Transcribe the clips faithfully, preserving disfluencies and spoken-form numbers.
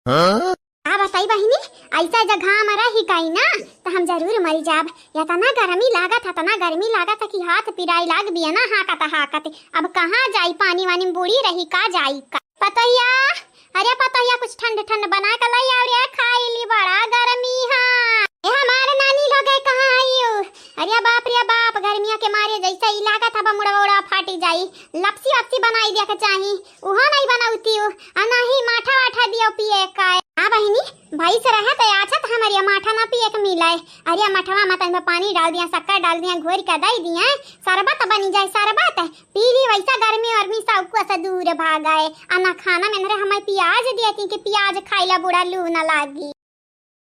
हाँ? का बताई बहिनी, ऐसा जगह में रही काई ना, त हम जरूर मरी जाब। एतना गर्मी लागत है, एतना गर्मी लागत है कि हाथ पिराई लाग बिया ना, हाकत हाकत। अब कहाँ जाई, पानी वानी में बूड़ी रही का, जाई का? पतोहिया, अरे पतोहिया, कुछ ठंड ठंड बना के लाई आओ रे, खाई ली, बड़ा गर्मी है। ए हमारे नानी लोग है, कहाँ आई हो? अरे बाप रे बाप, गर्मिया के मारे जैसे ही लागत है बा मुड़वा उड़वा फाटी जाई। लपसी वपसी बनाई दिया के चाही, उहो नहीं बनौती हो, आ नहीं माठा वाठा दियो पिए का। हाँ बहिनी, भैंस रहे तो आछत हमरिया माठा ना पिए के मिले। अरे मठवा में तनिक पानी डाल दिया, शक्कर डाल दिया, घोर के दे दिया, शरबत बनी जाए शरबत। पी ली, वैसा गर्मी वर्मी सब कुछ से दूर भाग आए। आ ना खाना में रे हमें प्याज देती कि प्याज खाइला बूढ़ा लू ना लागी।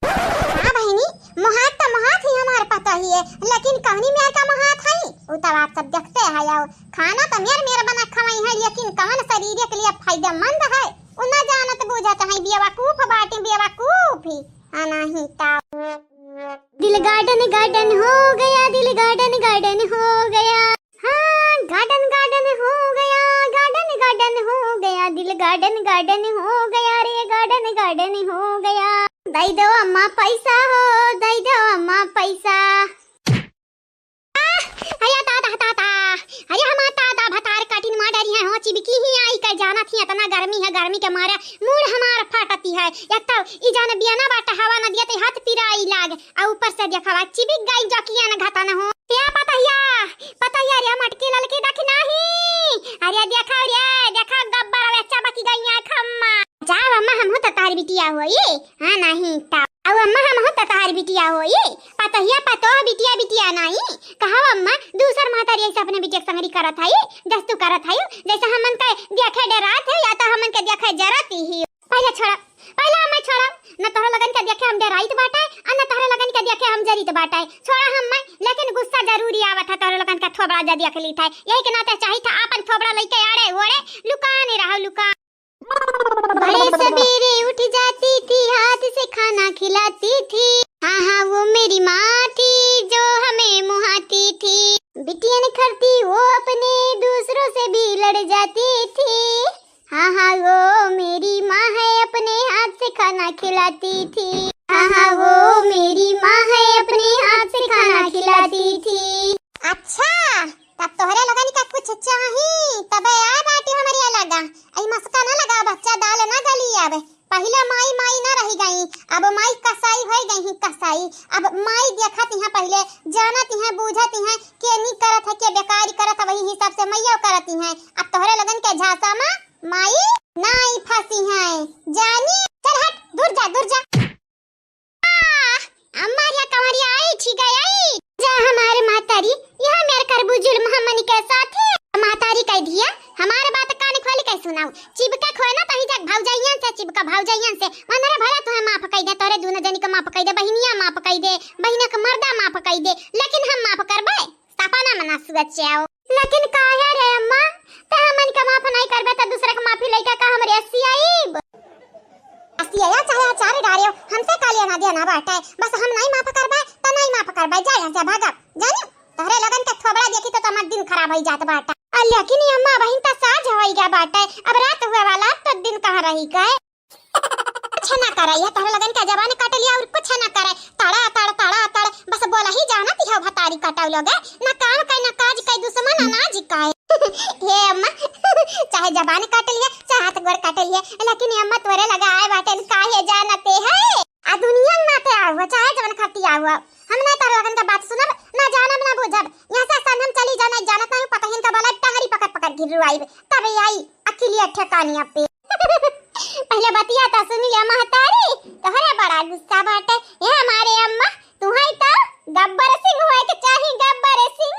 हाँ बहिनी, मोहात त मोहात ही हमार पतोहिए, लेकिन कवनी मेर का मोहात है, उ तब आप सब देखते है। आओ, खाना त मेर मेर बना खवाई है, लेकिन कवन शरीर के लिए फायदेमंद है, उ न जानत बूझत है, बेवकूफ बाटी, बेवकूफ ही। आ नहीं ता। दिल garden garden हो गया, दिल garden garden हो गया। हाँ, garden garden हो गया, garden garden हो गया, दिल garden garden हो गया रे, garden garden हो गया। दई दो अम्मा पैसा हो, दई दो अम्मा पैसा। आह, अरे दादा, दादा, अरे हमार दादा भतार काटिन मार डरी है हो, चिबकी ही आई के जानत ही, इतना गर्मी है, गर्मी के मारे मूड़ हमार फाटती है। एक तो ई जान बियाना बाटे, हवा न दिया ते हाथ पिराई लाग, आ ऊपर से देखवा चिबिक गई जकिया न घाता न हो। या पतहिया, पतहिया रे मटकी ललकी देख नाही। अरे देखा रे, देखा गब्बर वे चबकी गई है खम्मा। जाओ अम्मा, हमहू त तोहार बिटिया होई। हाँ नहीं ता। आओ अम्मा, हमहू त तोहार बिटिया होई। पतहिया पतोह बिटिया बिटिया नहीं। कहो अम्मा, दूसर महतारी ऐसे अपने बिटिया के संगरी करत हई, जस तू करत हई, जैसे हमन के देखे डरात है या तो हमन के देखे जरत ही। पहले छोड़ा, पहले हमें छोड़ा, न तोहरे लगन के देखे हम डराइत बाटे, आ न तोहरे लगन के देखे हम जरित बाटे। छोड़ा हमें, लेकिन गुस्सा जरूरी आवत है तोहरे लगन के थोबड़ा जा देख ली था। यही के नाते चाहित है आपन थोबड़ा लइके आड़े ओड़े लुकाने रहो, लुका। बड़े सवेरे उठ जाती थी, हाथ से खाना खिलाती थी। हाँ हाँ वो मेरी माँ थी जो हमें मुहाती थी। बिटियन खरती वो अपने दूसरों से भी लड़ जाती थी। हाँ हाँ वो मेरी माँ है, अपने हाथ से खाना खिलाती थी। हाँ हाँ वो मेरी माँ है, अपने हाथ से खाना खिलाती थी। अच्छा, तब तोहरे लोगन का कुछ चाही, तबे आ बाटी हमरे लगा। आई मस्का ना लगा, बच्चा दाल ना गली आवे। पहिले माई माई ना रही गई, अब माई कसाई होई गई ही कसाई। अब माई देखत हैं पहिले, जानत हैं, बूझत हैं, के नी करत है, के बेकारी करत है, वही हिसाब से मैया करत हैं। अब तोहरे लोगन के झांसा में माई नाई फंसी है, जानी। चल हट, दूर जा, दूर जा। आह, अम्मा या कंवरिया आई, ठीक है आई। जा हमारे महतारी, यहाँ मेर करबू जुल्म हमनी के साथे। महतारी कह दिया, हमारे बात कान खोल के सुनाओ। चिबका खोए ना तही जाक भौजाइयन से, चिबका भौजाइयन से। मनरे भला तुहे माफ कई दे, तोरे दूनो जनी के माफ कई दे, बहिनिया माफ कई दे, बहिना के मर्दा माफ कई दे, लेकिन हम माफ करबे? सपना में ना सोचे आओ। लेकिन काहे रे अम्मा, ते हमन के माफ नहीं करबे त दूसरे के माफी लइके का हमरे अस्सी आईब? अस्सी आया चाहे अचार डारे, हमसे का लेना देना बाटे। बस हम नहीं माफ करबे त नहीं माफ करबे, जा यहाँ से भागब। जानी, तोहरे लगन के थोबड़ा देखी तो तुम्हार दिन खराब हो जात बाटे। आ लेकिन ये अम्मा बहिन त साँझ होई गया बाटे, अब रात हुए वाला, अब तो दिन कहाँ रही गए। कुछ ना करे, यह तोहरे लगन के जबान काट लिया और कुछ ना करे। तड़ा तड़, तड़ा तड़, बस बोला ही जानत हो भतारी कटाऊ लोगे। ना काम के, ना काज के, दुश्मन अनाज के। हे अम्मा, चाहे जबान काट लिया, चाहे हाथ गोड़ काट लिया, लेकिन ये अम्मा तोरे लगा आए बाटे, काहे जानते है? आ दुनिया में नाते आओ, चाहे जवन खाती आओ, हम ना तोहरे लगन के बात सुनब, ना जानब, ना बुझब। यहाँ से असन हम चली जाना, जानत नहीं, पता ही इनका बोला टंगरी पकड़ पकड़ गिर रुआई, तबे आई अखिलिया ठेकानिया पे। पहले बतिया त सुन लिया महतारी, तोहरे बड़ा गुस्सा बाटे। ए हमारे अम्मा, तू है तो गब्बर सिंह होए के चाही, गब्बर सिंह।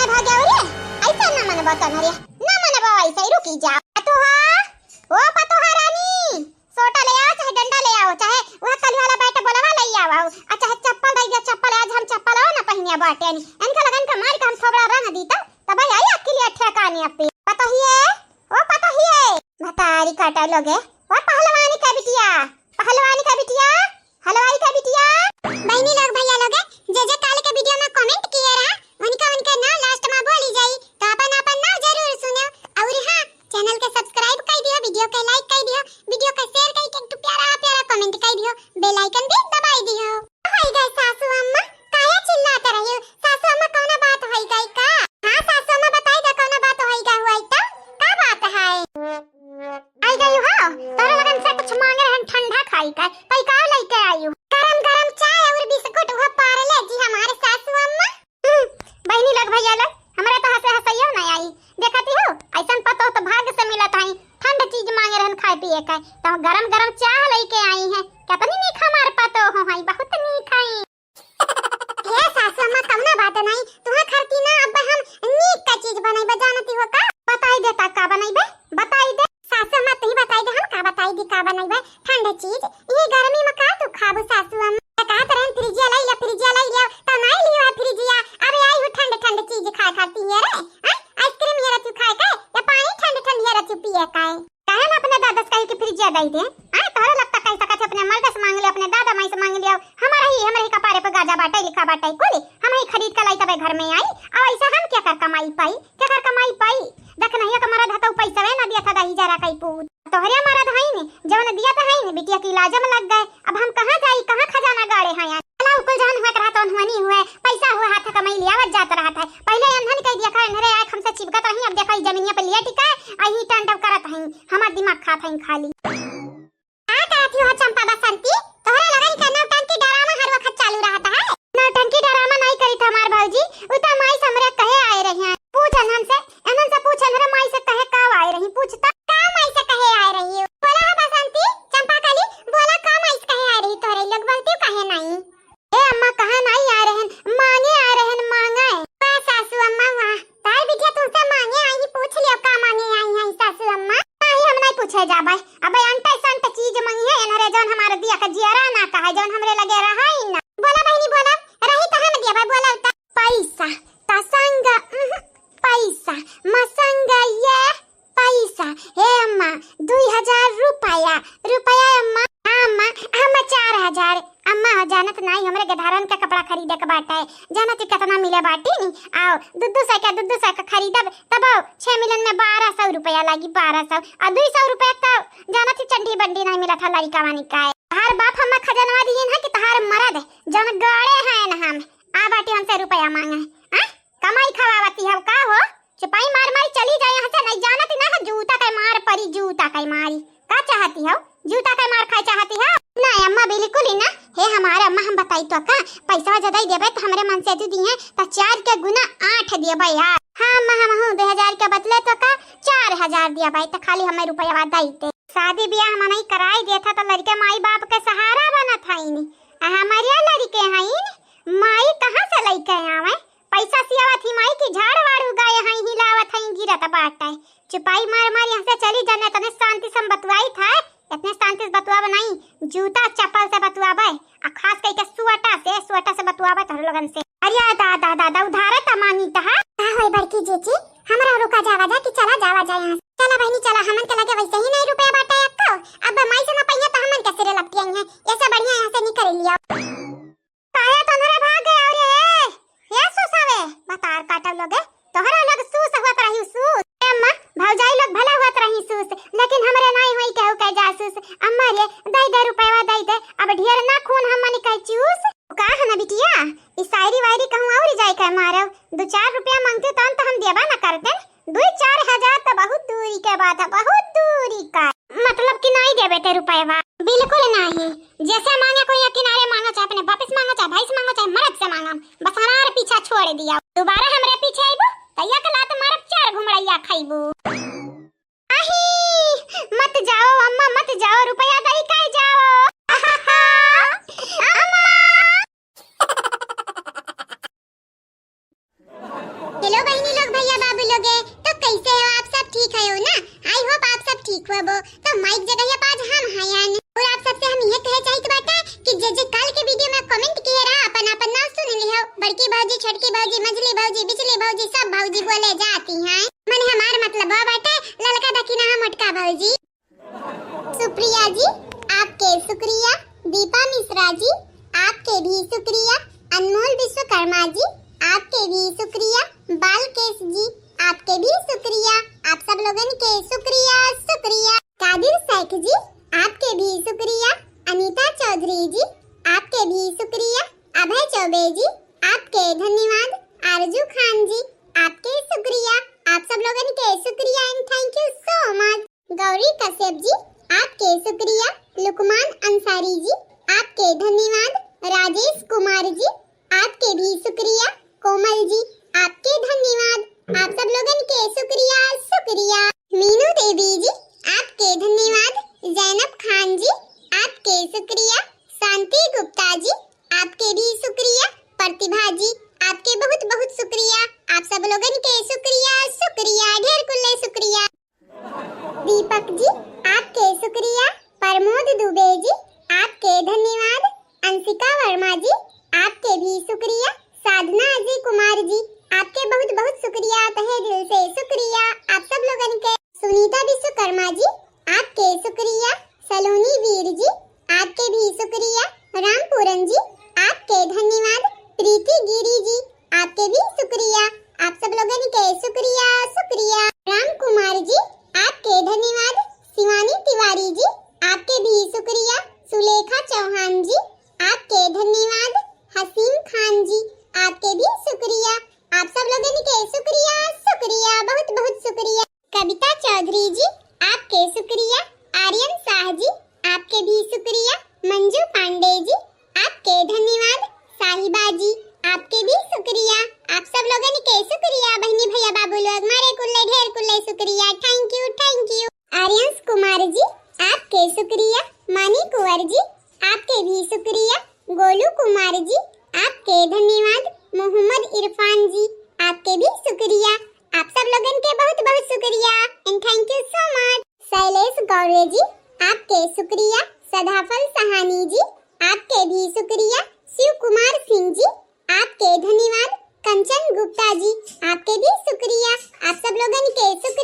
ए भाग्या रे, ऐसा ना मनबो तोहरे, ना मनबो ऐसे ही, रुकी जा। पतोहा, ओ पतोहा रानी, सोटा ले आओ, चाहे डंडा ले आओ, चाहे वह कल वाला बैट बॉलवा ले आओ, आ चाहे चप्पल दे दिया, चप्पल आज हम चप्पल आओ ना पहिनिया बाटे नी। इनका लगन का मार के हम थोबड़ा रंग दी तो, तब आई अकेले ठेकाने पे। पतोहिए, ओ पतोहिए, भतारी काटा लोगे, ओ पहलवानी का बिटिया, पहलवानी का बिटिया, हलवाई का बिटिया। बहनी लोग, भैया लोग, जे जे काल के वीडियो में comment किए रहा, उनका उनका नाम last में बोली जाई, तो अपन अपन नाम जरूर सुनो। और हाँ, Channel के subscribe कइ दियो, video के like कइ दियो, video के share कइ के एक ठो प्यारा प्यारा comment कइ दियो, bell icon भी दबाइ दियो। होई गए सासू अम्मा, काहे चिल्लात रही हो? सासू अम्मा, कौनो बात होई गई का? हाँ सासू अम्मा, बताई दे कौनो बात होई गई हुआ तो? का बात है? आई गई हो, तोरे लगन से कुछ मांगे रहन ठंडा खाई का, तई का लइके आई हो? गरम गरम चाय और बिस्कुट, वो पार्ले जी हमारे सासू अम्मा। हम्म, बहिनी लोग, भैया लोग, हमरा तो हंसे हंसैयो ना आई। देखती हो, ऐसन पतोह तो भाग्य से मिलत हई, ठंड चीज मांगे रहन खाए पिए का, तो गरम गरम चाह लइके आई हैं। कितनी नीक हमार पतोह हो हई, बहुत नीक हई। हे सासू अम्मा, कौनो बात नहीं, तुहा खरती ना अब हम नीक का चीज बनइबे, जानती हो का? बताई दे ता का बनइबे, बताई दे। सासू अम्मा, तू ही बताई दे, हम का बताई दी, का बनइबे? ठंड चीज, ये गर्मी में का तू खाबू सासू अम्मा? त कहत रहन फ्रिजिया लई लिया, फ्रिजिया लई लिया, त नाई लियो है फ्रिजिया। अबे आई हूँ ठंड ठंड चीज खाए खाती है रे, हैं? आइसक्रीम ये रचू खाए के, या पानी ठंड ठंड ये रचू पिए का है? काहे ना अपने दादा से कही कि फ्रिजिया दई दे? आए तोहरे लगता कह सकत है अपने मर्द से मांग ले, अपने दादा माई से मांग लिया। हमारा ही, हमरे ही कपारे पे गाजा बाटे, लिखा बाटे, कुल हम ही खरीद के लाई तबे घर में आई। अब ऐसा हम क्या कर कमाई पाई, क्या कर कमाई पाई? देख नहीं एक मरद है तो पैसा ना दिया था दही जरा कई पूत। तोहरे मरद है ने, जवन दिया तो है ने, बिटिया के इलाज में लग गए। अब हम कहाँ जाई, कहाँ खजाना गाड़े हैं यार? चला उ कुल जवन हुआ रहा तो हुआ नहीं हुआ, पैसा हुआ हाथ कमाई लियावत जात रहा था। पहले एन्हन कह दिया का, एन्हरे आए हमसे चिपकत रही, अब देखा ई जमीनिया पे लिया टिका, अही टंडव करत हई, हमार दिमाग खात हई खाली। का कहत हो चंपा बसंती? तोहरे लगन के नौटंकी डरामा हर वक्त चालू रहत है। नौटंकी डरामा नहीं करी था हमार भौजी, उ तो माई से हमरे कहे आए रही हैं। पूछ एन्हन से, एन्हन से पूछ, एन्हरे माई से कहे का आए रही, पूछ तो। का माई से कहे आए रही हो? बोला है बसंती, चंपा कली, बोला का माई से कहे आए रही तोहरे लोग, बोलती काहे नहीं? ए अम्मा, कहाँ नाई आ रहन, मांगे आ रहन, मांगे। वाह सासू अम्मा वाह, ताई बिटिया तुमसे मांगे आई, पूछ लियो का मांगे आई हैं सासू अम्मा। नहीं, हम नहीं पूछे जाबे। अबे अंटे संट चीज मंगी है, एनरे जौन हमारे दिया का जियरा ना कहा, जौन हमरे लगे रहा ही ना। बोला बहिनी बोला, रही तो हम दिया भाई, बोला उता। पैसा, तसंग, उहुं, पैसा, मसंग ये पैसा, हे अम्मा, दुई हजार रुपया, रुपया अम्मा, हाँ अम्मा, अम्मा चार हजार, अम्मा हो जानत नाई, हमरे गधारन के कपड़ा खरीदे के बाटे, जानत ही कितना मिले बाटी नी, आओ, दू दू सौ के, दू दू सौ के खरीदब, तब आओ, छह मिलन में बारह सौ रुपया लागी, बारह सौ, और दुई सौ रुपया तो जानत ही चंडी बंडी नहीं मिलत है लड़िका वानी का। तहार बाप हम्मा खजनवा दिए ना कि तहार मरद, जौन गड़े हैं ना हम, आ बाटी हमसे रुपया मांगे, आ? कमाई खवावती हव का हो? चुपाई मार मारी चली जाए यहाँ से, नहीं जानती ना है, जूता के मार परी, जूता के मारी। का चाहती हव? जूता के मार खाए चाहती हव? नहीं अम्मा, बिल्कुल ही ना। हे हमारे अम्मा, हम बताई तो का, पैसा जदई देबे तो हमरे मन से दू दिए तो चार के गुना आठ देबे यार। हाँ अम्मा, हम हूँ दो हजार के बदले तो का चार हजार देबे तो खाली हमें रुपया दई दे। शादी ब्याह मनई कराई देता तो लड़के माई बाप के सहारा बनत हईन, आ हमारे लड़के हईन, माई कहाँ से लइके आवे? पैसा सियावत ही माई की झाड़ वाड़ उगाए हई, हिलावत हई, गिरत बाटे। चुपाई मार मार यहाँ से चली जाने, इतने शांति से हम बतुआई था, इतने शांति से बतुआ बनाई, जूता चप्पल से बतुआबे, आ खास करके सुअटा से, सुअटा से बतुआबे तोहरे लोगन से। अरे दादा, दादा, उधारे त मांगी तहा। का होई बड़की जीजी, हमरा रुका जावा जा कि चला जावा जा यहाँ से। चला बहिनी चला, हमन के लगे वैसे ही नहीं रुपया बाटे एक्को। अब माई से ना पइया त हमन के सिरे लपटियाई हैं, ऐसे बढ़िया यहाँ से निकल लिया। काहे तोहरे भाग गए रे? ए, ए सुसावे, बतार काटब लोगे, तोहरा लोग सूस हुआ त रही सूस। ए अम्मा, भौजाई लोग भला हुआ त रही सूस, लेकिन हमरे नाई होई केहू के जासूस। अम्मा रे, दई दे रुपया, दई दे, अब ढेर ना खून हमनी के चूस। का है ना बिटिया, ई शायरी वायरी कहूँ और जाए के मारब, दो चार रुपया मांगते तहन तो हम देबा ना करते। दुई चार हजार तो बहुत दूरी के बात है, बहुत दूरी का। मतलब कि नाई देबे ते रुपयवा? बिल्कुल नाई। जैसे मांगे कोई या किनारे मांगो, चाहे अपने बाप से मांगो, चाहे भाई से मांगो, चाहे मर्द से मांगो, बस हमारे पीछा छोड़ दिया। दोबारा हमरे पीछे आइबो तो एक लात मारब, चार घुमड़ैया खाइबो। अही, मत जाओ अम्मा, मत जाओ, रुपया दई के जाओ। अम्मा। हेलो बहिनी लोग, भैया बाबू लोगे, तो कैसे हो आप सब? ठीक है हो ना? I hope आप सब ठीक होबो। तो माइक जगह पे आज हम हैं यानी। और आप सबसे हम ये कहे चाहित बाटे कि जे जे कल के वीडियो में कमेंट किए रहा, अपन अपन नाम सुन लिहो, बड़की भौजी, छोटकी भौजी, मझली भौजी, बिचली भौजी, सब भौजी बोले जाती हैं। मने हमार मतलब बाटे ललका दखिना मोटका भौजी। सुप्रिया जी, आपके शुक्रिया। दीपा मिश्रा जी, आपके भी शुक्रिया। अनमोल विश्वकर्मा जी, आपके भी शुक्रिया। बालकेश जी, आपके भी शुक्रिया। आप सब लोग लोगन के शुक्रिया, शुक्रिया। कादिर शेख जी, आपके भी शुक्रिया। अनीता चौधरी जी, आपके भी शुक्रिया। अभय चौबे जी, आपके धन्यवाद। आरजू खान जी, आपके शुक्रिया। आप सब लोगन के शुक्रिया and thank you so much। गौरी कश्यप जी, आपके शुक्रिया। लुकमान अंसारी जी, आपके धन्यवाद। राजेश कुमार जी, आपके भी शुक्रिया। कोमल जी, आपके धन्यवाद। आप सब लोगन के शुक्रिया, शुक्रिया। मीनू देवी जी, आपके धन्यवाद। जैनब खान जी, आपके शुक्रिया। शांति गुप्ता जी, आपके भी शुक्रिया। प्रतिभा जी, आपके बहुत बहुत शुक्रिया। आप सब लोगन के शुक्रिया, शुक्रिया, ढेर कुल्ले शुक्रिया। दीपक जी, आपके शुक्रिया। प्रमोद दुबे जी, आपके धन्यवाद। अंशिका वर्मा जी, आपके भी शुक्रिया। साधना अजय कुमार जी, आपके बहुत बहुत शुक्रिया, तहे दिल से शुक्रिया। आप सब लोगन के। सुनीता विश्वकर्मा जी, आपके शुक्रिया। सलोनी वीर जी, आपके भी शुक्रिया। रामपूरन जी, आपके धन्यवाद। प्रीति गिरी जी, आपके भी शुक्रिया। आप सब लोगन के शुक्रिया, शुक्रिया। राम कुमार जी, आपके धन्यवाद। शिवानी तिवारी जी, आपके भी शुक्रिया। सुलेखा चौहान जी, आपके धन्यवाद। हसीम खान जी, आपके भी शुक्रिया। आप सब लोगन के शुक्रिया, शुक्रिया, बहुत बहुत शुक्रिया। कविता चौधरी जी, आपके शुक्रिया। आर्यन शाह जी, आपके भी शुक्रिया। मंजू पांडे जी, आपके धन्यवाद। साहिबा जी, आपके भी शुक्रिया। आप सब लोगन के शुक्रिया, बहनी भैया बाबू लोग, मारे कुल्ले ढेर कुल्ले शुक्रिया। Thank you, thank you। आर्यंश कुमार जी, आपके शुक्रिया। मानी कुंवर जी, आपके भी शुक्रिया। गोलू कुमार जी, आपके धन्यवाद। मोहम्मद इरफान जी, आपके भी शुक्रिया। आप सब लोगन के बहुत बहुत शुक्रिया and thank you so much। शैलेश गौरे जी, आपके शुक्रिया। सदाफल सहानी जी, आपके भी शुक्रिया। शिव कुमार सिंह जी, आपके धन्यवाद। कंचन गुप्ता जी, आपके भी शुक्रिया। आप सब लोगन के शुक्रिया।